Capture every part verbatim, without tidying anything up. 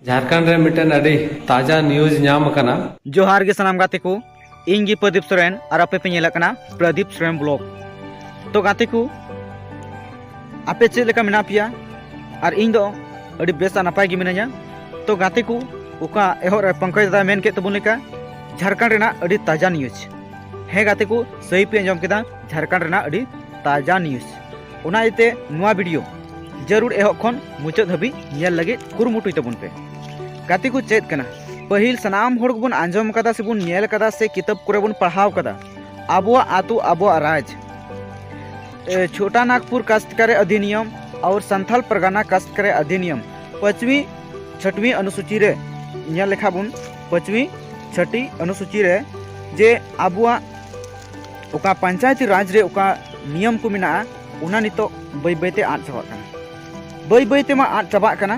ᱡᱷᱟᱲᱠᱷᱚᱸᱰ ᱨᱮ ᱢᱤᱫᱴᱮᱱ ᱟᱹᱰᱤ ᱛᱟᱡᱟ ᱱᱤᱭᱩᱡᱽ ᱧᱟᱢ ᱟᱠᱟᱱᱟ᱾ ᱡᱚᱦᱟᱨ ᱜᱮ ᱥᱟᱱᱟᱢ ᱜᱟᱛᱮ ᱠᱚ, ᱤᱧ ᱜᱮ ᱯᱨᱚᱫᱤᱯ ᱥᱚᱨᱮᱱ ᱟᱨ ᱟᱯᱮ ᱯᱮ ᱧᱮᱞᱮᱫ ᱠᱟᱱᱟ ᱯᱨᱚᱫᱤᱯ ᱥᱚᱨᱮᱱ ᱵᱞᱚᱜ᱾ ᱛᱚ ᱜᱟᱛᱮ ᱠᱚ, ᱟᱯᱮ ᱪᱮᱫ ᱞᱮᱠᱟ ᱢᱮᱱᱟᱜ ᱯᱮᱭᱟ? ᱟᱨ ᱤᱧ ᱫᱚ ᱟᱹᱰᱤ ᱵᱮᱥ ᱟᱨ ᱱᱟᱯᱟᱭ ᱜᱮ ᱢᱤᱱᱟᱹᱧᱟ᱾ ᱛᱚ ᱜᱟᱛᱮ ᱠᱚ, ᱚᱠᱟ ᱮᱦᱚᱵ ᱨᱮ ᱯᱚᱝᱠᱚᱡ ᱫᱟᱫᱟᱭ ᱢᱮᱱ ᱠᱮᱫ ᱛᱟᱵᱚᱱ ᱞᱮᱠᱟ, ᱡᱷᱟᱲᱠᱷᱚᱸᱰ ᱨᱮᱱᱟᱜ ᱟᱹᱰᱤ ᱛᱟᱡᱟ ᱱᱤᱭᱩᱡᱽ᱾ ᱦᱮᱸ ᱜᱟᱛᱮ ᱠᱚ, ᱥᱟᱹᱦᱤ ᱯᱮ ᱟᱸᱡᱚᱢ ᱠᱮᱫᱟ, ᱡᱷᱟᱲᱠᱷᱚᱸᱰ ᱨᱮᱱᱟᱜ ᱟᱹᱰᱤ ᱛᱟᱡᱟ ᱱᱤᱭᱩᱡᱽ᱾ ᱚᱱᱟ ᱤᱭᱟᱹᱛᱮ ᱱᱚᱣᱟ ᱵᱷᱤᱰᱤᱭᱳ ᱡᱟᱹᱨᱩᱲ ᱮᱦᱚᱵ ᱠᱷᱚᱱ ᱢᱩᱪᱟᱹᱫ ᱦᱟᱹᱵᱤᱡ ᱧᱮᱞ ᱞᱟᱹᱜᱤᱫ ᱠᱩᱨᱩᱢᱩᱴᱩᱭ ᱛᱟᱵᱚᱱ ᱯᱮ᱾ ᱜᱟᱛᱮ ᱠᱚ, ᱪᱮᱫ ᱠᱟᱱᱟ? ᱯᱟᱹᱦᱤᱞ ᱥᱟᱱᱟᱢ ᱦᱚᱲ ᱜᱮᱵᱚᱱ ᱟᱸᱡᱚᱢ ᱠᱟᱫᱟ ᱥᱮᱵᱚᱱ ᱧᱮᱞ ᱠᱟᱫᱟ ᱥᱮ ᱠᱤᱛᱟᱹᱵ ᱠᱚᱨᱮ ᱵᱚᱱ ᱯᱟᱲᱦᱟᱣ ᱠᱟᱫᱟ, ᱟᱵᱚᱣᱟᱜ ᱟᱹᱛᱩ ᱟᱵᱚᱣᱟᱜ ᱨᱟᱡᱽ, ᱮ, ᱪᱷᱳᱴᱟ ᱱᱟᱜᱽᱯᱩᱨ ᱠᱟᱥᱛᱠᱟᱨᱤ ᱚᱫᱷᱤᱱᱤᱭᱚᱢ ᱟᱨ ᱥᱟᱱᱛᱷᱟᱞ ᱯᱟᱨᱜᱟᱱᱟ ᱠᱟᱥᱛᱠᱟᱨᱤ ᱚᱫᱷᱤᱱᱤᱭᱚᱢ, ᱯᱟᱸᱪᱣᱤ ᱪᱷᱟᱴᱣᱤ ᱚᱱᱩᱥᱩᱪᱤ ᱨᱮ ᱧᱮᱞ ᱞᱮᱠᱷᱟᱱ ᱵᱚᱱ, ᱯᱟᱸᱪᱣᱤ ᱪᱷᱟᱴᱤ ᱚᱱᱩᱥᱩᱪᱤ ᱨᱮ ᱡᱮ ᱟᱵᱚᱣᱟᱜ ᱚᱠᱟ ᱯᱚᱧᱪᱟᱭᱮᱛᱤ ᱨᱟᱡᱽ ᱨᱮ ᱚᱠᱟ ᱱᱤᱭᱚᱢ ᱠᱚ ᱢᱮᱱᱟᱜᱼᱟ, ᱚᱱᱟ ᱱᱤᱛᱚᱜ ᱵᱟᱹᱭ ᱵᱟᱹᱭ ᱛᱮ ᱟᱫ ᱪᱟᱵᱟᱜ ᱠᱟᱱᱟ, ᱵᱟᱹᱭ ᱵᱟᱹᱭ ᱛᱮᱢᱟ ᱟᱫ ᱪᱟᱵᱟᱜ ᱠᱟᱱᱟ᱾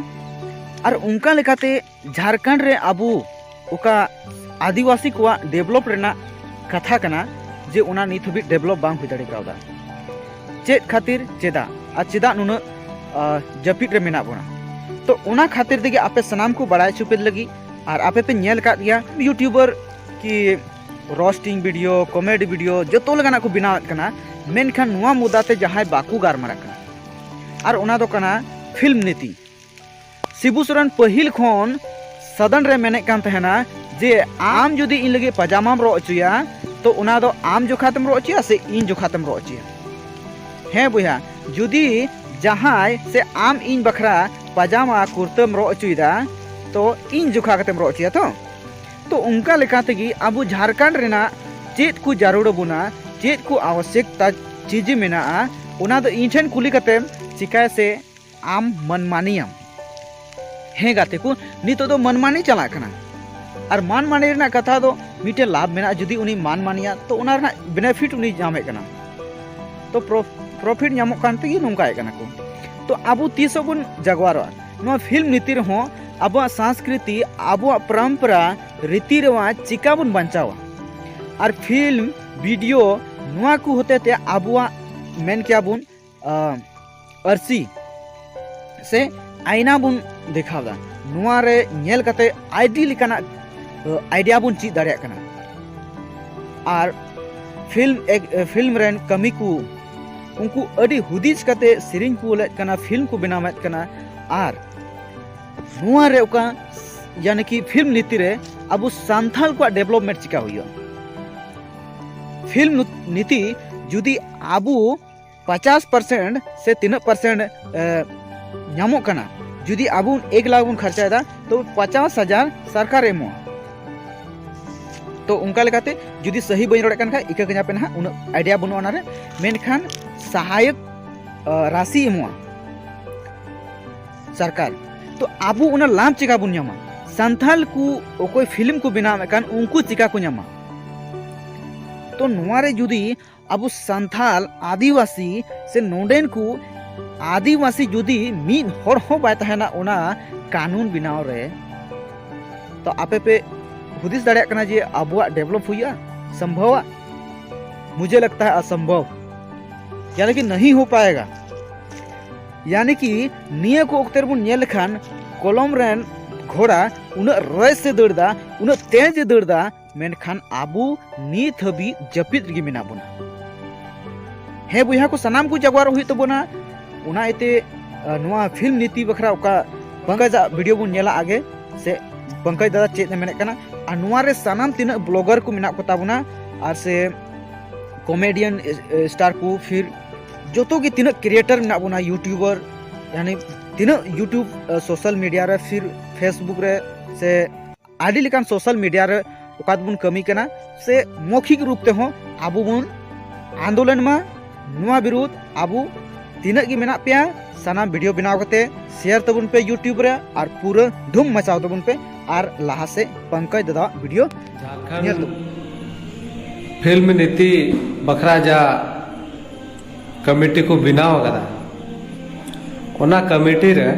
ᱟᱨ ᱚᱱᱠᱟ ᱞᱮᱠᱟᱛᱮ ᱡᱷᱟᱲᱠᱷᱚᱸᱰ ᱨᱮ ᱟᱵᱚ ᱚᱠᱟ ᱟᱹᱫᱤᱵᱟᱹᱥᱤ ᱠᱚᱣᱟᱜ ᱰᱮᱵᱷᱞᱚᱯ ᱨᱮᱱᱟᱜ ᱠᱟᱛᱷᱟ ᱠᱟᱱᱟ, ᱡᱮ ᱚᱱᱟ ᱱᱤᱛ ᱦᱟᱹᱵᱤᱡ ᱰᱮᱵᱷᱞᱚᱯ ᱵᱟᱝ ᱦᱩᱭ ᱫᱟᱲᱮ ᱠᱟᱣᱫᱟ᱾ ᱪᱮᱫ ᱠᱷᱟᱹᱛᱤᱨ, ᱪᱮᱫᱟᱜ, ᱟᱨ ᱪᱮᱫᱟᱜ ᱱᱩᱱᱟᱹᱜ, ᱟ, ᱡᱟᱹᱯᱤᱫ ᱨᱮ ᱢᱮᱱᱟᱜ ᱵᱚᱱᱟ? ᱛᱚ ᱚᱱᱟ ᱠᱷᱟᱹᱛᱤᱨ ᱛᱮᱜᱮ ᱟᱯᱮ ᱥᱟᱱᱟᱢ ᱠᱚ ᱵᱟᱲᱟᱭ ᱦᱚᱪᱚ ᱯᱮ ᱞᱟᱹᱜᱤᱫ, ᱟᱨ ᱟᱯᱮ ᱯᱮ ᱧᱮᱞ ᱟᱠᱟᱫ ᱜᱮᱭᱟ ᱭᱩᱴᱩᱵᱟᱨ ᱠᱤ ᱨᱳᱥᱴᱤᱝ ᱵᱷᱤᱰᱤᱭᱳ, ᱠᱚᱢᱮᱰᱤ ᱵᱷᱤᱰᱤᱭᱳ, ᱡᱚᱛᱚ ᱞᱮᱠᱟᱱᱟᱜ ᱠᱚ ᱵᱮᱱᱟᱣᱮᱫ ᱠᱟᱱᱟ, ᱢᱮᱱᱠᱷᱟᱱ ᱱᱚᱣᱟ ᱢᱩᱫᱽᱫᱟ ᱛᱮ ᱡᱟᱦᱟᱸᱭ ᱵᱟᱠᱚ ᱜᱟᱞᱢᱟᱨᱟᱜ ᱠᱟᱱᱟ, ᱟᱨ ᱚᱱᱟ ᱫᱚ ᱠᱟᱱᱟ ᱯᱷᱤᱞᱢ ᱱᱤᱛᱤ᱾ ᱥᱤᱵᱩ ᱥᱚᱨᱮᱱ ᱯᱟᱹᱦᱤᱞ ᱠᱷᱚᱱ ᱥᱟᱫᱚᱱ ᱨᱮ ᱢᱮᱱᱮᱫ ᱠᱟᱱ ᱛᱟᱦᱮᱱᱟ ᱡᱮ ᱟᱢ ᱡᱩᱫᱤ ᱤᱧ ᱞᱟᱹᱜᱤᱫ ᱯᱟᱡᱟᱢᱟᱢ ᱨᱚᱜ ᱦᱚᱪᱚᱭᱟ, ᱛᱚ ᱚᱱᱟ ᱫᱚ ᱟᱢ ᱡᱚᱠᱷᱟ ᱛᱮᱢ ᱨᱚᱜ ᱦᱚᱪᱚᱭᱟ ᱥᱮ ᱤᱧ ᱡᱚᱠᱷᱟ ᱛᱮᱢ ᱨᱚᱜ ᱦᱚᱪᱚᱭᱟ? ᱦᱮᱸ ᱵᱚᱭᱦᱟ, ᱡᱩᱫᱤ ᱡᱟᱦᱟᱸᱭ ᱥᱮ ᱟᱢ ᱤᱧ ᱵᱟᱠᱷᱨᱟ ᱯᱟᱡᱟᱢᱟ ᱠᱩᱨᱛᱟᱹᱢ ᱨᱚᱜ ᱦᱚᱪᱚᱭᱮᱫᱟ, ᱛᱚ ᱤᱧ ᱡᱚᱠᱷᱟ ᱠᱟᱛᱮᱢ ᱨᱚᱜ ᱦᱚᱪᱚᱭᱟ ᱛᱚ᱾ ᱛᱚ ᱚᱱᱠᱟ ᱞᱮᱠᱟ ᱛᱮᱜᱮ ᱟᱵᱚ ᱡᱷᱟᱲᱠᱷᱚᱸᱰ ᱨᱮᱱᱟᱜ ᱪᱮᱫ ᱠᱚ ᱡᱟᱹᱨᱩᱲ ᱟᱵᱚᱱᱟ, ᱪᱮᱫ ᱠᱚ ᱟᱵᱚᱥᱭᱚᱠᱛᱟ ᱪᱤᱡᱽ ᱢᱮᱱᱟᱜᱼᱟ, ᱚᱱᱟ ᱫᱚ ᱤᱧ ᱴᱷᱮᱱ ᱠᱩᱞᱤ ᱠᱟᱛᱮᱢ ᱪᱤᱠᱟᱹᱭᱟ ᱥᱮ ᱟᱢ ᱢᱟᱱᱢᱟᱱᱤᱭᱟᱢ᱾ ᱦᱮᱸ ᱜᱟᱛᱮ ᱠᱚ, ᱱᱤᱛᱚᱜ ᱫᱚ ᱢᱟᱱᱢᱟᱱᱤ ᱪᱟᱞᱟᱜ ᱠᱟᱱᱟ᱾ ᱟᱨ ᱢᱟᱱᱢᱟᱱᱤ ᱨᱮᱱᱟᱜ ᱠᱟᱛᱷᱟ ᱫᱚ ᱢᱤᱫᱴᱮᱱ ᱞᱟᱵᱷ ᱢᱮᱱᱟᱜᱼᱟ, ᱡᱩᱫᱤ ᱩᱱᱤ ᱢᱟᱱᱢᱟᱱᱤᱭᱟ, ᱛᱚ ᱚᱱᱟ ᱨᱮᱱᱟᱜ ᱵᱮᱱᱤᱯᱷᱤᱴ ᱩᱱᱤ ᱧᱟᱢᱮᱫ ᱠᱟᱱᱟ᱾ ᱛᱚ ᱯᱨᱚ-, ᱯᱨᱚᱯᱷᱤᱴ ᱧᱟᱢᱚᱜ ᱠᱟᱱ ᱛᱮᱜᱮ ᱱᱚᱝᱠᱟᱭᱮᱫ ᱠᱟᱱᱟ ᱠᱚ᱾ ᱛᱚ ᱟᱵᱚ ᱛᱤᱥᱚᱜ ᱵᱚᱱ ᱡᱟᱜᱣᱟᱨᱚᱜᱼᱟ? ᱱᱚᱣᱟ ᱯᱷᱤᱞᱢ ᱱᱤᱛᱤ ᱨᱮᱦᱚᱸ ᱟᱵᱚᱣᱟᱜ ᱥᱚᱝᱥᱠᱨᱤᱛᱤ, ᱟᱵᱚᱣᱟᱜ ᱯᱚᱨᱚᱢᱯᱚᱨᱟ, ᱨᱤᱛᱤ ᱨᱮᱣᱟᱡᱽ ᱪᱤᱠᱟ ᱵᱚᱱ ᱵᱟᱧᱪᱟᱣᱟ? ᱟᱨ ᱯᱷᱤᱞᱢ, ᱵᱷᱤᱰᱤᱭᱳ, ᱱᱚᱣᱟ ᱠᱚ ᱦᱚᱛᱮ ᱛᱮ ᱟᱵᱚᱣᱟᱜ, ᱢᱮᱱ ᱠᱮᱭᱟ ᱵᱚᱱ, ᱟᱸ, ᱟᱹᱨᱥᱤ ᱥᱮ ᱟᱭᱱᱟ ᱵᱚᱱ ᱫᱮᱠᱷᱟᱣ ᱮᱫᱟ᱾ ᱱᱚᱣᱟ ᱨᱮ ᱧᱮᱞ ᱠᱟᱛᱮ ᱟᱹᱰᱤ ᱞᱮᱠᱟᱱᱟᱜ ᱟᱭᱰᱤᱭᱟ ᱵᱚᱱ ᱪᱮᱫ ᱫᱟᱲᱮᱭᱟᱜ ᱠᱟᱱᱟ᱾ ᱟᱨ ᱯᱷᱤᱞᱢ ᱮᱠ- ᱯᱷᱤᱞᱢ ᱨᱮᱱ ᱠᱟᱹᱢᱤ ᱠᱚ, ᱩᱱᱠᱩ ᱟᱹᱰᱤ ᱦᱩᱫᱤᱥ ᱠᱟᱛᱮ ᱥᱮᱨᱮᱧ ᱠᱚ ᱚᱞᱮᱫ ᱠᱟᱱᱟ, ᱯᱷᱤᱞᱢ ᱠᱚ ᱵᱮᱱᱟᱣᱮᱫ ᱠᱟᱱᱟ᱾ ᱟᱨ ᱱᱚᱣᱟ ᱨᱮ ᱚᱠᱟ ᱭᱟᱱᱤ ᱠᱤ ᱯᱷᱤᱞᱢ ᱱᱤᱛᱤ ᱨᱮ ᱟᱵᱚ ᱥᱟᱱᱛᱟᱲ ᱠᱚᱣᱟᱜ ᱰᱮᱵᱷᱞᱚᱯᱢᱮᱱᱴ ᱪᱤᱠᱟ ᱦᱩᱭᱩᱜᱼᱟ? ᱯᱷᱤᱞᱢ ᱱᱩ- ᱱᱤᱛᱤ ᱡᱩᱫᱤ ᱟᱵᱚ ᱯᱚᱪᱟᱥ ᱯᱟᱨᱥᱮᱱᱴ ᱥᱮ ᱛᱤᱱᱟᱹᱜ ᱯᱟᱨᱥᱮᱱᱴ ᱧᱟᱢᱚᱜ ᱠᱟᱱᱟ, ᱡᱩᱫᱤ ᱟᱵᱚ ᱮᱠ ᱞᱟᱠᱷ ᱵᱚᱱ ᱠᱷᱚᱨᱪᱟᱭᱮᱫᱟ, ᱛᱚ ᱯᱚᱪᱟᱥ ᱦᱟᱡᱟᱨ ᱥᱚᱨᱠᱟᱨᱮ ᱮᱢᱚᱜᱼᱟ᱾ ᱛᱚ ᱚᱱᱠᱟ ᱞᱮᱠᱟᱛᱮ ᱡᱩᱫᱤ ᱥᱟᱹᱦᱤ ᱵᱟᱹᱧ ᱨᱚᱲᱮᱫ ᱠᱟᱱ ᱠᱷᱟᱡ ᱤᱠᱟᱹ ᱠᱟᱹᱧᱟ ᱯᱮ ᱱᱟᱦᱟᱜ, ᱩᱱᱟᱹᱜ ᱟᱭᱰᱤᱭᱟ ᱵᱟᱹᱱᱩᱜᱼᱟ ᱚᱱᱟᱨᱮ᱾ ᱢᱮᱱᱠᱷᱟᱱ ᱥᱟᱦᱟᱭᱚᱠ ᱨᱟᱥᱤ ᱮᱢᱚᱜᱼᱟ ᱥᱚᱨᱠᱟᱨ᱾ ᱛᱚ ᱟᱵᱚ ᱚᱱᱟ ᱞᱟᱵᱷ ᱪᱮᱠᱟ ᱵᱚᱱ ᱧᱟᱢᱟ? ᱥᱟᱱᱛᱟᱲ ᱠᱚ ᱚᱠᱚᱭ ᱯᱷᱤᱞᱢ ᱠᱚ ᱵᱮᱱᱟᱣᱮᱫ ᱠᱟᱱ ᱩᱱᱠᱩ ᱪᱮᱠᱟ ᱠᱚ ᱧᱟᱢᱟ? ᱛᱚ ᱱᱚᱣᱟ ᱨᱮ ᱡᱩᱫᱤ ᱟᱵᱚ ᱥᱟᱱᱛᱟᱲ ᱟᱹᱫᱤᱵᱟᱹᱥᱤ ᱥᱮ ᱱᱚᱰᱮᱱ ᱠᱚ ᱟᱹᱫᱤᱵᱟᱹᱥᱤ ᱡᱩᱫᱤ ᱢᱤᱫ ᱦᱚᱲ ᱦᱚᱸ ᱵᱟᱭ ᱛᱟᱦᱮᱱᱟ ᱚᱱᱟ ᱠᱟᱹᱱᱩᱱ ᱵᱮᱱᱟᱣ ᱨᱮ, ᱛᱚ ᱟᱯᱮ ᱯᱮ ᱦᱩᱫᱤᱥ ᱫᱟᱲᱮᱭᱟᱜ ᱠᱟᱱᱟ ᱡᱮ ᱟᱵᱚᱣᱟᱜ ᱰᱮᱵᱷᱞᱚᱯ ᱦᱩᱭᱩᱜᱼᱟ? ᱥᱚᱢᱵᱷᱚᱵᱟ? ᱢᱩᱡᱷᱮ ᱞᱟᱜᱽᱛᱟ ᱦᱟᱭ ᱚᱥᱚᱢᱵᱷᱚᱵ᱾ ᱭᱟᱱᱤ ᱠᱤ ᱱᱟᱦᱤ ᱦᱳ ᱯᱟᱭᱮᱜᱟ᱾ ᱭᱟᱱᱤ ᱠᱤ ᱱᱤᱭᱟᱹ ᱠᱚ ᱚᱠᱛᱮ ᱨᱮᱵᱚᱱ ᱧᱮᱞ ᱞᱮᱠᱷᱟᱱ ᱠᱚᱞᱚᱢ ᱨᱮᱱ ᱜᱷᱚᱲᱟ ᱩᱱᱟᱹᱜ ᱨᱚᱭᱮᱥ ᱮ ᱫᱟᱹᱲ ᱫᱟ, ᱩᱱᱟᱹᱜ ᱛᱮᱡᱽ ᱮ ᱫᱟᱹᱲ ᱫᱟ, ᱢᱮᱱᱠᱷᱟᱱ ᱟᱵᱚ ᱱᱤᱛ ᱦᱟᱹᱵᱤᱡ ᱡᱟᱹᱯᱤᱫ ᱨᱮᱜᱮ ᱢᱮᱱᱟᱜ ᱵᱚᱱᱟ᱾ ᱦᱮᱸ ᱵᱚᱭᱦᱟ ᱠᱚ, ᱥᱟᱱᱟᱢ ᱠᱚ ᱡᱟᱜᱣᱟᱨᱚᱜ ᱦᱩᱭᱩᱜ ᱛᱟᱵᱚᱱᱟ᱾ ᱚᱱᱟ ᱤᱭᱟᱹᱛᱮ ᱱᱚᱣᱟ ᱯᱷᱤᱞᱢ ᱱᱤᱛᱤ ᱵᱟᱠᱷᱨᱟ ᱚᱠᱟ ᱯᱚᱝᱠᱚᱡᱽ ᱟᱜ ᱵᱷᱤᱰᱤᱭᱳ ᱵᱚᱱ ᱧᱮᱞᱟ ᱟᱜᱮ, ᱥᱮ ᱯᱚᱝᱠᱚᱡᱽ ᱫᱟᱫᱟ ᱪᱮᱫ ᱮ ᱢᱮᱱᱮᱫ ᱠᱟᱱᱟ᱾ ᱟᱨ ᱱᱚᱣᱟ ᱨᱮ ᱥᱟᱱᱟᱢ ᱛᱤᱱᱟᱹᱜ ᱵᱞᱚᱜᱟᱨ ᱠᱚ ᱢᱮᱱᱟᱜ ᱠᱚ ᱛᱟᱵᱚᱱᱟ, ᱟᱨ ᱥᱮ ᱠᱚᱢᱮᱰᱤᱭᱟᱱ ᱥᱴᱟᱨ ᱠᱚ, ᱯᱷᱤᱨ ᱡᱚᱛᱚ ᱜᱮ ᱛᱤᱱᱟᱹᱜ ᱠᱨᱤᱭᱮᱴᱟᱨ ᱢᱮᱱᱟᱜ ᱵᱚᱱᱟ, ᱭᱩᱴᱩᱵᱟᱨ, ᱭᱟᱱᱤ ᱛᱤᱱᱟᱹᱜ ᱭᱩᱴᱩᱵᱽ, ᱥᱳᱥᱟᱞ ᱢᱤᱰᱤᱭᱟ ᱨᱮ, ᱯᱷᱤᱨ ᱯᱷᱮᱥᱵᱩᱠ ᱨᱮ, ᱥᱮ ᱟᱹᱰᱤ ᱞᱮᱠᱟᱱ ᱥᱳᱥᱟᱞ ᱢᱤᱰᱤᱭᱟ ᱨᱮ ᱚᱠᱟ ᱫᱚᱵᱚᱱ ᱠᱟᱹᱢᱤ ᱠᱟᱱᱟ, ᱥᱮ ᱢᱚᱠᱷᱤᱠ ᱨᱩᱯ ᱛᱮᱦᱚᱸ ᱟᱵᱚ ᱵᱚᱱ ᱟᱱᱫᱳᱞᱚᱱ ᱢᱟ᱾ ᱱᱚᱣᱟ ᱵᱤᱨᱩᱫᱷ ᱟᱵᱚ ᱛᱤᱱᱟᱹᱜ ᱜᱮ ᱢᱮᱱᱟᱜ ᱯᱮᱭᱟ, ᱥᱟᱱᱟᱢ ᱵᱷᱤᱰᱤᱭᱳ ᱵᱮᱱᱟᱣ ᱠᱟᱛᱮ ᱥᱮᱭᱟᱨ ᱛᱟᱵᱚᱱ ᱯᱮ ᱭᱩᱴᱩᱵᱽ ᱨᱮ, ᱟᱨ ᱯᱩᱨᱟᱹ ᱫᱷᱩᱢ ᱢᱟᱪᱟᱣ ᱛᱟᱵᱚᱱ ᱯᱮ᱾ ᱟᱨ ᱞᱟᱦᱟ ᱥᱮᱫ ᱯᱚᱝᱠᱚᱡᱽ ᱫᱟᱫᱟᱣᱟᱜ ᱵᱷᱤᱰᱤᱭᱳ ᱡᱷᱟᱲᱠᱷᱚᱸᱰ ᱧᱮᱞ ᱛᱟᱵᱚᱱ᱾ ᱯᱷᱤᱞᱢ ᱱᱤᱛᱤ ᱵᱟᱠᱷᱨᱟ ᱡᱟ ᱠᱚᱢᱤᱴᱤ ᱠᱚ ᱵᱮᱱᱟᱣ ᱟᱠᱟᱫᱟ, ᱚᱱᱟ ᱠᱚᱢᱤᱴᱤ ᱨᱮ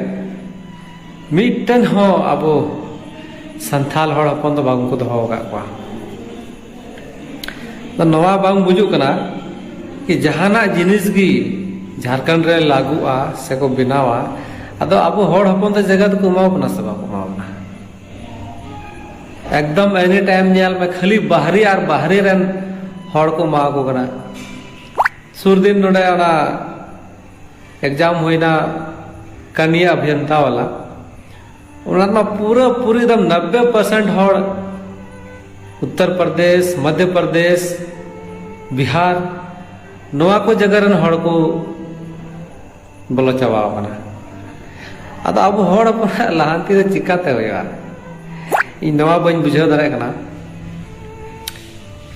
ᱢᱤᱫᱴᱮᱱ ᱦᱚᱸ ᱟᱵᱚ ᱥᱟᱱᱛᱟᱞ ᱦᱚᱲ ᱦᱚᱯᱚᱱ ᱫᱚ ᱵᱟᱝ ᱠᱚ ᱫᱚᱦᱚ ᱟᱠᱟᱫ ᱠᱚᱣᱟ᱾ ᱱᱚᱣᱟ ᱵᱟᱝ ᱵᱩᱡᱩᱜ ᱠᱟᱱᱟ ᱠᱤ ᱡᱟᱦᱟᱱᱟᱜ ᱡᱤᱱᱤᱥ ᱜᱮ ᱡᱷᱟᱲᱠᱷᱚᱸᱰ ᱨᱮ ᱞᱟᱹᱜᱩᱜᱼᱟ ᱥᱮᱠᱚ ᱵᱮᱱᱟᱣᱟ, ᱟᱫᱚ ᱟᱵᱚ ᱦᱚᱲ ᱦᱚᱯᱚᱱ ᱫᱚ ᱡᱟᱭᱜᱟ ᱫᱚᱠᱚ ᱮᱢᱟ ᱵᱚᱱᱟ ᱥᱮ ᱵᱟᱠᱚ ᱮᱢᱟ ᱵᱚᱱᱟ? ᱮᱠᱫᱚᱢ ᱮᱱᱤ ᱴᱟᱭᱤᱢ ᱧᱮᱞ ᱢᱮ, ᱠᱷᱟᱹᱞᱤ ᱵᱟᱦᱨᱮ ᱟᱨ ᱵᱟᱦᱨᱮ ᱨᱮᱱ ᱦᱚᱲ ᱠᱚ ᱮᱢᱟ ᱠᱚ ᱠᱟᱱᱟ᱾ ᱥᱩᱨ ᱫᱤᱱ ᱱᱚᱰᱮ ᱚᱱᱟ ᱮᱠᱡᱟᱢ ᱦᱩᱭᱱᱟ ᱠᱟᱱᱤᱭᱟ ᱚᱵᱷᱤᱭᱚᱱᱛᱟ ᱣᱟᱞᱟ, ᱚᱱᱟ ᱨᱮᱢᱟ ᱯᱩᱨᱟᱹ ᱯᱩᱨᱤ ᱮᱠᱫᱚᱢ ᱱᱚᱵᱵᱮ ᱯᱟᱨᱥᱮᱱᱴ ᱦᱚᱲ ᱩᱛᱛᱚᱨ ᱯᱨᱚᱫᱮᱥ, ᱢᱚᱫᱷᱭᱚ ᱯᱨᱚᱫᱮᱥ, ᱵᱤᱦᱟᱨ, ᱱᱚᱣᱟ ᱠᱚ ᱡᱟᱭᱜᱟ ᱨᱮᱱ ᱦᱚᱲ ᱠᱚ ᱵᱚᱞᱚ ᱪᱟᱵᱟᱣ ᱟᱠᱟᱱᱟ᱾ ᱟᱫᱚ ᱟᱵᱚ ᱦᱚᱲ ᱦᱚᱯᱚᱱᱟᱜ ᱞᱟᱦᱟᱱᱛᱤ ᱫᱚ ᱪᱤᱠᱟᱛᱮ ᱦᱩᱭᱩᱜᱼᱟ? ᱤᱧ ᱱᱚᱣᱟ ᱵᱟᱹᱧ ᱵᱩᱡᱷᱟᱹᱣ ᱫᱟᱲᱮᱭᱟᱜ ᱠᱟᱱᱟ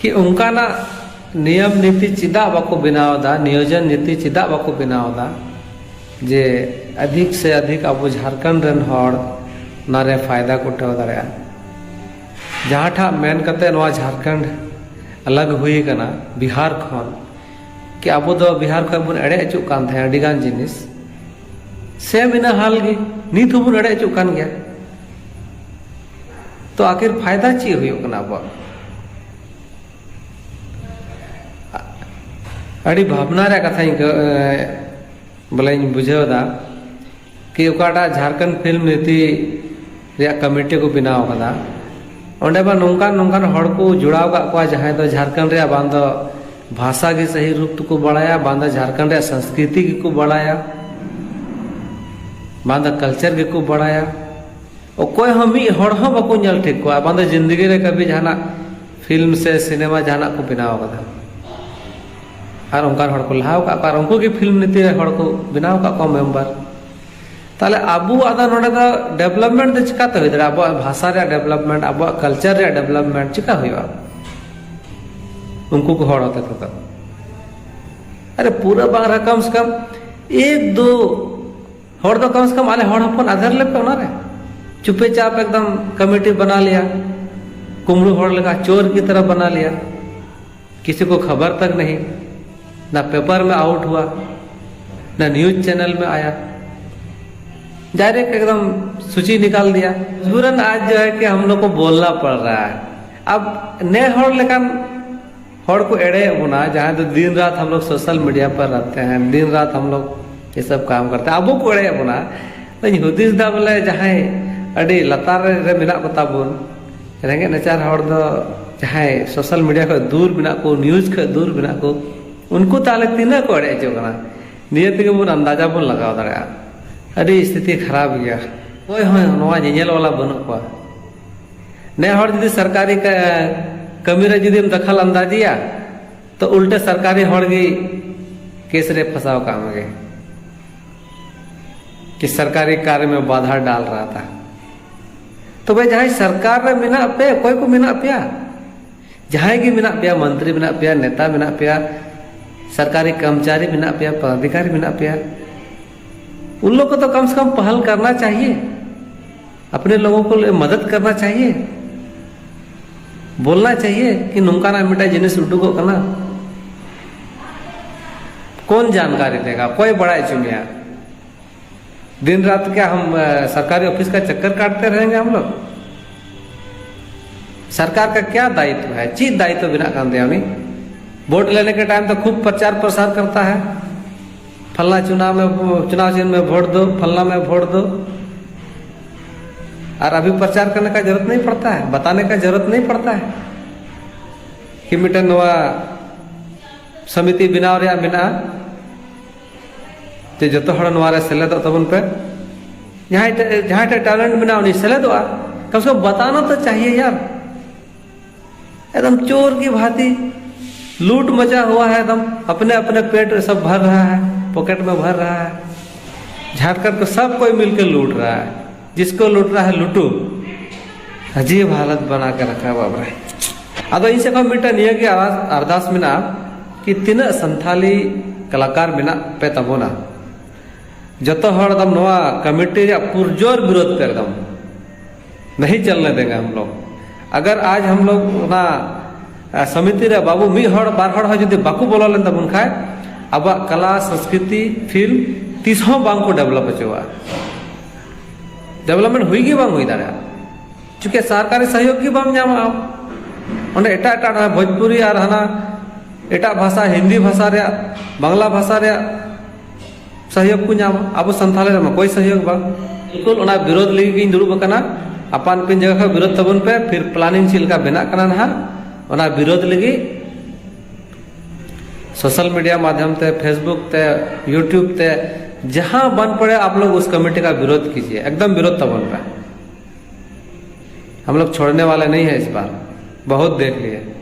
ᱠᱤ ᱚᱱᱠᱟᱱᱟᱜ ᱱᱤᱭᱚᱢ ᱱᱤᱛᱤ ᱪᱮᱫᱟᱜ ᱵᱟᱠᱚ ᱵᱮᱱᱟᱣ ᱮᱫᱟ, ᱱᱤᱭᱳᱡᱚᱱ ᱱᱤᱛᱤ ᱪᱮᱫᱟᱜ ᱵᱟᱠᱚ ᱵᱮᱱᱟᱣ ᱮᱫᱟ ᱡᱮ ᱟᱫᱷᱤᱠ ᱥᱮ ᱟᱫᱷᱤᱠ ᱟᱵᱚ ᱡᱷᱟᱲᱠᱷᱚᱸᱰ ᱨᱮᱱ ᱦᱚᱲ ᱚᱱᱟᱨᱮ ᱯᱷᱟᱭᱫᱟ ᱠᱚ ᱩᱴᱷᱟᱹᱣ ᱫᱟᱲᱮᱭᱟᱜᱼᱟ᱾ ᱡᱟᱦᱟᱸᱴᱟᱜ ᱢᱮᱱ ᱠᱟᱛᱮ ᱱᱚᱣᱟ ᱡᱷᱟᱲᱠᱷᱚᱸᱰ ᱟᱞᱟᱜᱽ ᱦᱩᱭ ᱟᱠᱟᱱᱟ ᱵᱤᱦᱟᱨ ᱠᱷᱚᱱ, ᱠᱤ ᱟᱵᱚ ᱫᱚ ᱵᱤᱦᱟᱨ ᱠᱷᱚᱱ ᱵᱚᱱ ᱮᱲᱮ ᱦᱚᱪᱚᱜ ᱠᱟᱱ ᱛᱟᱦᱮᱸᱫ ᱟᱹᱰᱤ ᱜᱟᱱ ᱡᱤᱱᱤᱥ, ᱥᱮᱢ ᱤᱱᱟᱹ ᱦᱟᱞ ᱜᱮ, ᱱᱤᱛ ᱦᱚᱸᱵᱚᱱ ᱮᱲᱮ ᱦᱚᱪᱚᱜ ᱠᱟᱱ ᱜᱮᱭᱟ᱾ ᱛᱚ ᱟᱹᱠᱷᱤᱨ ᱯᱷᱟᱭᱫᱟ ᱪᱮᱫ ᱦᱩᱭᱩᱜ ᱠᱟᱱᱟ ᱟᱵᱚᱣᱟᱜ? ᱟᱹᱰᱤ ᱵᱷᱟᱵᱽᱱᱟ ᱨᱮᱭᱟᱜ ᱠᱟᱛᱷᱟᱧ ᱟᱹᱭᱠᱟᱹᱣ, ᱮ, ᱵᱚᱞᱮᱧ ᱵᱩᱡᱷᱟᱹᱣ ᱮᱫᱟ ᱠᱤ ᱚᱠᱟᱴᱟᱜ ᱡᱷᱟᱲᱠᱷᱚᱸᱰ ᱯᱷᱤᱞᱢ ᱱᱤᱛᱤ ᱨᱮᱭᱟᱜ ᱠᱚᱢᱤᱴᱤ ᱠᱚ ᱵᱮᱱᱟᱣ ᱟᱠᱟᱫᱟ, ᱚᱸᱰᱮ ᱢᱟ ᱱᱚᱝᱠᱟᱱ ᱱᱚᱝᱠᱟᱱ ᱦᱚᱲ ᱠᱚ ᱡᱚᱲᱟᱣ ᱠᱟᱜ ᱠᱚᱣᱟ ᱡᱟᱦᱟᱸᱭ ᱫᱚ ᱡᱷᱟᱲᱠᱷᱚᱸᱰ ᱨᱮᱭᱟᱜ ᱵᱟᱝ ᱫᱚ ᱵᱷᱟᱥᱟ ᱜᱮ ᱥᱟᱹᱦᱤ ᱨᱩᱯ ᱛᱮᱠᱚ ᱵᱟᱲᱟᱭᱟ, ᱵᱟᱝ ᱫᱚ ᱡᱷᱟᱲᱠᱷᱚᱸᱰ ᱨᱮᱭᱟᱜ ᱥᱚᱝᱥᱠᱨᱤᱛᱤ ᱜᱮᱠᱚ ᱵᱟᱲᱟᱭᱟ, ᱵᱟᱝ ᱫᱚ ᱠᱟᱞᱪᱟᱨ ᱜᱮᱠᱚ ᱵᱟᱲᱟᱭᱟ᱾ ᱚᱠᱚᱭ ᱦᱚᱸ ᱢᱤᱫ ᱦᱚᱲ ᱦᱚᱸ ᱵᱟᱠᱚ ᱧᱮᱞ ᱴᱷᱤᱠ ᱠᱚᱣᱟ, ᱵᱟᱝ ᱫᱚ ᱡᱤᱱᱫᱮᱜᱤ ᱨᱮ ᱠᱟᱵᱷᱤ ᱡᱟᱦᱟᱱᱟᱜ ᱯᱷᱤᱞᱢ ᱥᱮ ᱥᱤᱱᱮᱢᱟ ᱡᱟᱦᱟᱱᱟᱜ ᱠᱚ ᱵᱮᱱᱟᱣ ᱟᱠᱟᱫᱟ᱾ ᱟᱨ ᱚᱱᱠᱟᱱ ᱦᱚᱲ ᱠᱚ ᱞᱟᱦᱟ ᱟᱠᱟᱫ ᱠᱚᱣᱟ, ᱟᱨ ᱩᱱᱠᱩ ᱜᱮ ᱯᱷᱤᱞᱢ ᱱᱤᱛᱤ ᱨᱮ ᱦᱚᱲ ᱠᱚ ᱵᱮᱱᱟᱣ ᱟᱠᱟᱫ ᱠᱚᱣᱟ ᱢᱮᱢᱵᱟᱨ᱾ ᱛᱟᱦᱞᱮ ᱟᱵᱚᱣᱟᱜ ᱫᱚ ᱱᱚᱰᱮ ᱫᱚ ᱰᱮᱵᱷᱞᱚᱯᱢᱮᱱᱴ ᱫᱚ ᱪᱤᱠᱟᱛᱮ ᱦᱩᱭ ᱫᱟᱲᱮᱭᱟᱜᱼᱟ? ᱟᱵᱚᱣᱟᱜ ᱵᱷᱟᱥᱟ ᱨᱮᱭᱟᱜ ᱰᱮᱵᱷᱞᱚᱯᱢᱮᱱᱴ, ᱟᱵᱚᱣᱟᱜ ᱠᱟᱞᱪᱟᱨ ᱨᱮᱭᱟᱜ ᱰᱮᱵᱷᱞᱚᱯᱢᱮᱱᱴ ᱪᱤᱠᱟ ᱦᱩᱭᱩᱜᱼᱟ ᱩᱱᱠᱩ ᱠᱚ ᱦᱚᱲ ᱦᱚᱛᱮ ᱛᱮᱫᱚ? ᱟᱨᱮ ᱯᱩᱨᱟᱹ ᱵᱟᱝ ᱨᱮᱦᱚᱸ ᱠᱚᱢ ᱥᱮ ᱠᱚᱢ ᱮᱠ ᱫᱩ ᱦᱚᱲ ᱫᱚ ᱠᱚᱢ ᱥᱮ ᱠᱚᱢ ᱟᱞᱮ ᱦᱚᱲ ᱦᱚᱯᱚᱱ ᱟᱫᱷᱟᱨ ᱞᱮᱯᱮ ᱚᱱᱟᱨᱮ᱾ ᱪᱩᱯᱮ ᱪᱟᱯ ᱮᱠᱫᱚᱢ ᱠᱚᱢᱤᱴᱤ ᱵᱟᱱᱟ ᱞᱤᱭᱟ, ᱠᱩᱢᱲᱩ ᱦᱚᱲ ᱞᱮᱠᱟ ᱪᱳᱨ ᱠᱤ ᱛᱚᱨᱟ ᱵᱟᱱᱟ ᱞᱤᱭᱟ, ᱠᱤᱥᱤ ᱠᱚ ᱠᱷᱚᱵᱚᱨ ᱛᱟᱠ ᱱᱟᱦᱤ, ᱱᱟ ᱯᱮᱯᱟᱨ ᱢᱮ ᱟᱣᱩᱴ ᱦᱩᱣᱟ, ᱱᱟ ᱱᱤᱭᱩᱡ ᱪᱮᱱᱮᱞ ᱢᱮ ᱟᱭᱟ, ᱰᱟᱭᱨᱮᱠᱴ ᱮᱠᱫᱚᱢ ᱥᱩᱪᱤ ᱱᱤᱠᱟᱞ ᱫᱤᱭᱟ᱾ ᱢᱚᱡᱵᱩᱨᱟᱱ ᱟᱡ ᱡᱚ ᱦᱮ ᱠᱤ ᱦᱟᱢ ᱞᱳᱜ ᱠᱚ ᱵᱳᱞᱱᱟ ᱯᱟᱲ ᱨᱟᱦᱟ ᱦᱮ᱾ ᱟᱵ ᱱᱮ ᱦᱚᱲ ᱞᱮᱠᱟᱱ ᱦᱚᱲ ᱠᱚ ᱮᱲᱮᱭᱮᱫ ᱵᱚᱱᱟ, ᱡᱟᱦᱟᱸᱭ ᱫᱚ ᱫᱤᱱ ᱨᱟᱛ ᱦᱟᱢ ᱞᱳᱜ ᱥᱳᱥᱟᱞ ᱢᱤᱰᱤᱭᱟ ᱯᱟᱨ ᱨᱟᱦᱛᱮ ᱦᱮᱸ, ᱫᱤᱱ ᱨᱟᱛ ᱦᱟᱢ ᱞᱳᱜ ᱮᱥᱚᱵ ᱠᱟᱢ ᱠᱟᱨᱛᱮ ᱟᱵᱚ ᱠᱚ ᱮᱲᱮᱭᱮᱫ ᱵᱚᱱᱟ᱾ ᱟᱫᱚᱧ ᱦᱩᱫᱤᱥ ᱫᱟ ᱵᱚᱞᱮ, ᱡᱟᱦᱟᱸᱭ ᱟᱹᱰᱤ ᱞᱟᱛᱟᱨ ᱨᱮ ᱢᱮᱱᱟᱜ ᱠᱚᱛᱟ ᱵᱚᱱ, ᱨᱮᱸᱜᱮᱡ ᱱᱟᱪᱟᱨ ᱦᱚᱲ ᱫᱚ, ᱡᱟᱦᱟᱸᱭ ᱥᱳᱥᱟᱞ ᱢᱤᱰᱤᱭᱟ ᱠᱷᱚᱱ ᱫᱩᱨ ᱢᱮᱱᱟᱜ ᱠᱚ, ᱱᱤᱭᱩᱡᱽ ᱠᱷᱚᱱ ᱫᱩᱨ ᱢᱮᱱᱟᱜ ᱠᱚ, ᱩᱱᱠᱩ ᱛᱟᱦᱞᱮ ᱛᱤᱱᱟᱹᱜ ᱠᱚ ᱮᱲᱮ ᱦᱚᱪᱚᱜ ᱠᱟᱱᱟ? ᱱᱤᱭᱟᱹ ᱛᱮᱜᱮ ᱵᱚᱱ ᱟᱱᱫᱟᱡᱟ ᱵᱚᱱ ᱞᱟᱜᱟᱣ ᱫᱟᱲᱮᱭᱟᱜᱼᱟ᱾ ᱟᱹᱰᱤ ᱥᱛᱷᱤᱛᱤ ᱠᱷᱟᱨᱟᱯ ᱜᱮᱭᱟ᱾ ᱚᱠᱚᱭ ᱦᱚᱸ ᱱᱚᱣᱟ ᱧᱮᱧᱮᱞ ᱵᱟᱞᱟ ᱵᱟᱹᱱᱩᱜ ᱠᱚᱣᱟ᱾ ᱱᱮ ᱦᱚᱲ ᱡᱩᱫᱤ ᱥᱚᱨᱠᱟᱨᱤ ᱠᱟ-, ᱠᱟᱹᱢᱤ ᱨᱮ ᱡᱩᱫᱤᱢ ᱫᱟᱠᱷᱟᱞ ᱟᱱᱫᱟᱡᱤᱭᱟ, ᱛᱚ ᱩᱞᱴᱟᱹ ᱥᱚᱨᱠᱟᱨᱤ ᱦᱚᱲ ᱜᱮ ᱠᱮᱥ ᱨᱮ ᱯᱷᱟᱸᱥᱟᱣ ᱠᱟᱜ ᱢᱮᱜᱮ ᱠᱤ ᱥᱚᱨᱠᱟᱨᱤ ᱠᱟᱨᱭᱚ ᱢᱮ ᱵᱟᱫᱷᱟ ᱰᱟᱞ ᱨᱟᱦᱟ ᱛᱷᱟ᱾ ᱛᱚᱵᱮ ᱡᱟᱦᱟᱸᱭ ᱥᱚᱨᱠᱟᱨ ᱨᱮ ᱢᱮᱱᱟᱜ ᱯᱮ, ᱚᱠᱚᱭ ᱠᱚ ᱢᱮᱱᱟᱜ ᱯᱮᱭᱟ? ᱡᱟᱦᱟᱸᱭ ᱜᱮ ᱢᱮᱱᱟᱜ ᱯᱮᱭᱟ, ᱢᱚᱱᱛᱨᱤ ᱢᱮᱱᱟᱜ ᱯᱮᱭᱟ, ᱱᱮᱛᱟ ᱢᱮᱱᱟᱜ ᱯᱮᱭᱟ, ᱥᱚᱨᱠᱟᱨᱤ ᱠᱚᱨᱢᱪᱟᱨᱤ ᱢᱮᱱᱟᱜ ᱯᱮᱭᱟ, ᱯᱚᱫᱟᱫᱷᱤᱠᱟᱨᱤ ᱢᱮᱱᱟᱜ ᱯᱮᱭᱟ, ᱩᱱ ᱞᱳᱜ ᱠᱚ ᱛᱚ ᱠᱟᱢ ᱥᱮ ᱠᱟᱢ ᱯᱟᱦᱟᱞ ᱠᱟᱨᱱᱟ ᱪᱟᱦᱤᱭᱮ᱾ ᱟᱯᱱᱮ ᱞᱳᱜᱚ ᱠᱚ ᱞᱤᱭᱮ ᱢᱟᱫᱟᱫ ᱠᱟᱨᱱᱟ ᱪᱟᱦᱤᱭᱮ, ᱵᱚᱞᱱᱟ ᱪᱟᱦᱤᱭᱮ ᱠᱤ ᱱᱚᱝᱠᱟᱱᱟᱜ ᱢᱤᱫᱴᱟᱝ ᱡᱤᱱᱤᱥ ᱩᱰᱩᱠᱚᱜ ᱠᱟᱱᱟ᱾ ᱠᱚᱱ ᱡᱟᱱᱠᱟᱨᱤ ᱫᱮᱜᱟ, ᱠᱚᱭ ᱵᱟᱲᱟᱭ ᱦᱚᱪᱚ ᱢᱮᱭᱟ? दिन रात क्या हम, अ, सरकारी ऑफिस का चक्कर काटते रहेंगे हम लोग? सरकार का क्या दायित्व है? ᱪᱮᱫ ᱫᱟᱭᱤᱛᱛᱚ ᱵᱮᱱᱟᱜ ᱠᱟᱱ ᱛᱟᱭᱟ ᱩᱱᱤ? वोट लेने के टाइम तो खूब प्रचार प्रसार करता है, फलना चुनाव में, चुनाव चिन्ह में वोट दो, फलना में वोट दो। और अभी प्रचार करने का जरूरत नहीं पड़ता है, बताने का जरूरत नहीं पड़ता है कि ᱢᱤᱫᱴᱮᱱ ᱱᱚᱣᱟ ᱥᱚᱢᱤᱛᱤ ᱵᱮᱱᱟᱣ ᱨᱮᱭᱟᱜ ᱢᱮᱱᱟᱜᱼᱟ, ᱡᱮ ᱡᱚᱛᱚ ᱦᱚᱲ ᱱᱚᱣᱟ ᱨᱮ ᱥᱮᱞᱮᱫᱚᱜ ᱛᱟᱵᱚᱱ ᱯᱮ᱾ ᱡᱟᱦᱟᱸᱭ ᱴᱷᱮᱱ, ᱡᱟᱦᱟᱸᱭ ᱴᱷᱮᱱ ᱴᱮᱞᱮᱱᱴ ᱢᱮᱱᱟᱜᱼᱟ, ᱩᱱᱤ ᱥᱮᱞᱮᱫᱚᱜᱼᱟ᱾ कम से कम बताना तो चाहिए यार। एकदम चोर की भांति लूट मचा हुआ है, एकदम अपने अपने पेट सब भर रहा है, पॉकेट में भर रहा है। झारखंड को सब कोई मिलकर लूट रहा है। जिसको लूट रहा है लूटो, अजीब हालत बना के रखा है बाप रे। ᱟᱫᱚ ᱤᱧ ᱥᱮᱫ ᱠᱷᱚᱱ ᱢᱤᱫᱴᱟᱝ ᱱᱤᱭᱟᱹ ᱜᱮ ᱟᱨᱫᱟᱥ, ᱟᱨᱫᱟᱥ ᱢᱮᱱᱟᱜᱼᱟ ᱠᱤ ᱛᱤᱱᱟᱹᱜ ᱥᱟᱱᱛᱷᱟᱞᱤ ᱠᱟᱞᱟᱠᱟᱨ ᱢᱮᱱᱟᱜ ᱯᱮ ᱛᱟᱵᱚᱱᱟ, ᱡᱚᱛᱚ ᱦᱚᱲ ᱮᱠᱫᱚᱢ ᱱᱚᱣᱟ ᱠᱚᱢᱤᱴᱤ ᱨᱮᱭᱟᱜ ᱯᱩᱨᱡᱳᱨ ᱵᱤᱨᱳᱫᱷ ᱯᱮ, ᱮᱠᱫᱚᱢ ᱱᱟᱦᱤ ᱪᱟᱞᱱᱮ ᱫᱮᱝᱜᱟ ᱦᱟᱢ ᱞᱳᱜ᱾ ᱟᱜᱟᱨ ᱟᱡ ᱦᱟᱢ ᱞᱳᱜ ᱚᱱᱟ, ᱟ, ᱥᱚᱢᱤᱛᱤ ᱨᱮ ᱵᱟᱹᱵᱩ ᱢᱤᱫ ᱦᱚᱲ ᱵᱟᱨ ᱦᱚᱲ ᱦᱚᱸ ᱡᱩᱫᱤ ᱵᱟᱠᱚ ᱵᱚᱞᱚ ᱞᱮᱱ ᱛᱟᱵᱚᱱ ᱠᱷᱟᱡ, ᱟᱵᱚᱣᱟᱜ ᱠᱟᱞᱟ, ᱥᱚᱝᱥᱠᱨᱤᱛᱤ, ᱯᱷᱤᱞᱢ ᱛᱤᱥ ᱦᱚᱸ ᱵᱟᱝ ᱠᱚ ᱰᱮᱵᱷᱞᱚᱯ ᱦᱚᱪᱚᱣᱟᱜᱼᱟ᱾ ᱰᱮᱵᱷᱞᱚᱯᱢᱮᱱᱴ ᱦᱩᱭ ᱜᱮ ᱵᱟᱝ ᱦᱩᱭ ᱫᱟᱲᱮᱭᱟᱜᱼᱟ᱾ ᱪᱩᱠᱮ ᱥᱚᱨᱠᱟᱨᱤ ᱥᱚᱦᱭᱳᱜᱽ ᱜᱮ ᱵᱟᱢ ᱧᱟᱢᱟ᱾ ᱚᱸᱰᱮ ᱮᱴᱟᱜ ᱮᱴᱟᱜ ᱦᱟᱱᱟ ᱵᱷᱳᱡᱽᱯᱩᱨᱤ ᱟᱨ ᱦᱟᱱᱟ ᱮᱴᱟᱜ ᱵᱷᱟᱥᱟ, ᱦᱤᱱᱫᱤ ᱵᱷᱟᱥᱟ ᱨᱮᱭᱟᱜ, ᱵᱟᱝᱞᱟ ᱵᱷᱟᱥᱟ ᱨᱮᱭᱟᱜ सहयोग ᱠᱚ ᱧᱟᱢᱟ᱾ ᱟᱵᱚ ᱥᱟᱱᱛᱟᱲ ᱨᱮᱢᱟ ᱠᱳᱭ ᱥᱚᱦᱭᱳᱜᱽ ᱵᱟᱝ᱾ ᱵᱤᱞᱠᱩᱞ ᱚᱱᱟ ᱵᱤᱨᱳᱫᱷ ᱞᱟᱹᱜᱤᱫ ᱜᱤᱧ ᱫᱩᱲᱩᱵ ᱟᱠᱟᱱᱟ᱾ ᱟᱯᱟᱱ ᱟᱹᱯᱤᱱ ᱡᱟᱭᱜᱟ ᱠᱷᱚᱱ ᱵᱤᱨᱳᱫᱷ ᱛᱟᱵᱚᱱ ᱯᱮ, ᱯᱷᱤᱨ ᱯᱞᱟᱱᱤᱝ ᱪᱮᱫ ᱞᱮᱠᱟ ᱵᱮᱱᱟᱜ ᱠᱟᱱᱟ ᱱᱟᱦᱟᱜ, ᱚᱱᱟ ᱵᱤᱨᱳᱫᱷ ᱞᱟᱹᱜᱤᱫ ᱥᱳᱥᱟᱞ ᱢᱤᱰᱤᱭᱟ ᱢᱟᱫᱷᱭᱚᱢ ᱛᱮ, Facebook ᱛᱮ, YouTube ᱛᱮ, ᱡᱟᱦᱟᱸ ᱵᱟᱱ ᱯᱚᱲᱮ ᱟᱯ ᱞᱳᱜ ᱩᱥ ᱠᱚᱢᱤᱴᱤ ᱠᱟ ᱵᱤᱨᱳᱫᱷ ᱠᱤᱡᱤᱭᱮ, ᱮᱠᱫᱚᱢ ᱵᱤᱨᱳᱫᱷ ᱛᱟᱵᱚᱱ ᱯᱮ᱾ हम लोग छोड़ने वाले नहीं है इस बार, बहुत देख लिए।